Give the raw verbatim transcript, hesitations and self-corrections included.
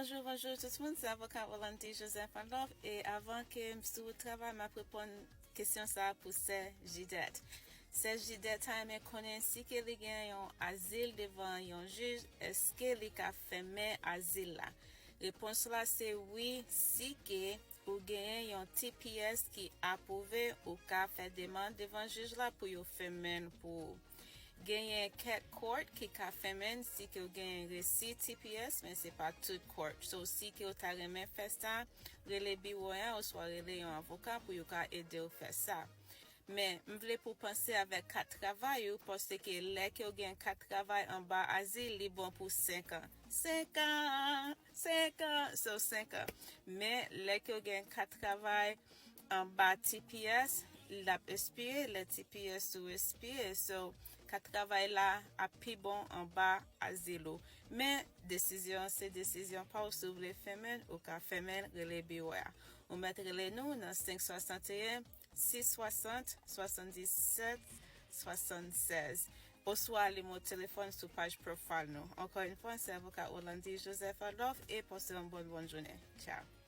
Bonjou, bonjou tout moun, se avoka Rolandi Joseph Adolphe, e avan ke m sou wout travay, m ap reponn kesyon sa a pou sè Jidèt. Sè Jidèt ta renmen konnen si ke li gen yon azil devan yon jij, èske li ka fèmen azil la? Repons la se wi, si ke ou genyen yon T P S ki apwouve, ou ka fè demann devan jij la pou yo fèmen l pou ou. Genyen kèk court ki ka fèmen si ke w genyen resi T P S, men se pa tout court. So, si ke w ta renmen fè sa, rele biwo a oswa rele yon avoka pou yo ka ede w fè sa. Men, m vle pou w panse avèk kat travay ou, paske lè ke w gen kat travay anba azil, li bon pou senk an. Senk an! Senk an! So, senk an. Men, lè ke w gen kat travay anba T P S, l ap espire, lè T P S ou espire. So, kat travay la ap pi bon anba azil ou. Men, desizyon se desizyon pa w, si w vle fèmen l, ou ka fèmen l, rele biwo a. Ou mèt rele nou nan senk swasanteyen, sis swasant, swasanndisèt, swasannsèz. Oswa li mo telefòn sou paj profile nou. Ankò yon fwa, se avoka Rolandi Joseph Adolphe e pase yon bòn, bòn jounen. Ciao.